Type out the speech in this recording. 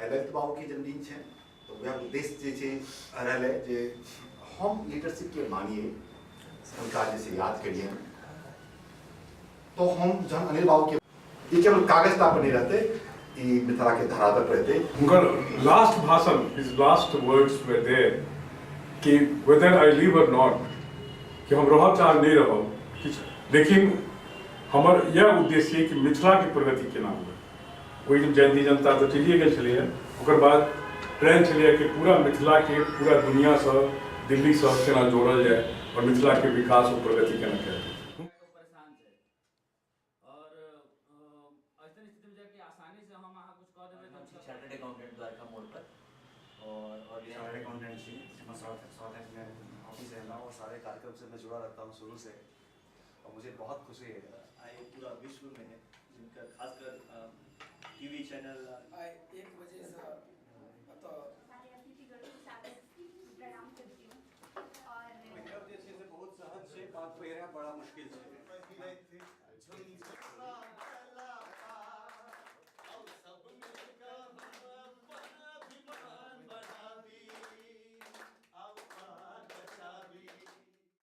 आइ ललित बाबूके जन्मदिन छै, तऽ वएह उद्देश्य जे छै रहलै जे हम लीडरशिपके मानिए, हुनका जे छै याद करिए। तो हम जहन अनिल बाबूके ई केवल कागज टा पर नहि रहतै, ई मिथिलाके धरातल पर हेतै। हुनकर लास्ट भाषण, his last words were there कि whether I live or not, कि हम रहब चाहे नहि रहब किछु, लेकिन हमर इएह उद्देश्य कि मिथिलाके प्रगति केना हुए। ओहि दिन जयंती जनता तऽ चलिए गेल छलैए, ओकर बाद प्लान छलैए कि पूरा मिथिलाके पूरा दुनियासँ दिल्लीसँ केना जोड़ल जाय और मिथिलाके विकास और प्रगति केना कयल जाय। परेशान छै और ऐसन स्थिति में जाके आसानी से हम अहाँ कुछ कह देबै। हम छी चार्टर्ड अकाउंटेंट द्वारका मोड़ पर और चार्टर्ड अकाउंटेंट छी, साउथ में ऑफिस है और सारे कार्यक्रम से मैं जुड़ा रहता हूँ शुरू से और मुझे बहुत खुशी है। आए पूरा विश्व में है जिनका खासकर टीवी चैनल। आइ 1 बजेसँ एतऽ सारे अतिथिगणों को सादर प्रणाम करती हूँ और मतलब जे छै से बहुत सहज छै, बात कहि रहा बड़ा मुश्किल छै।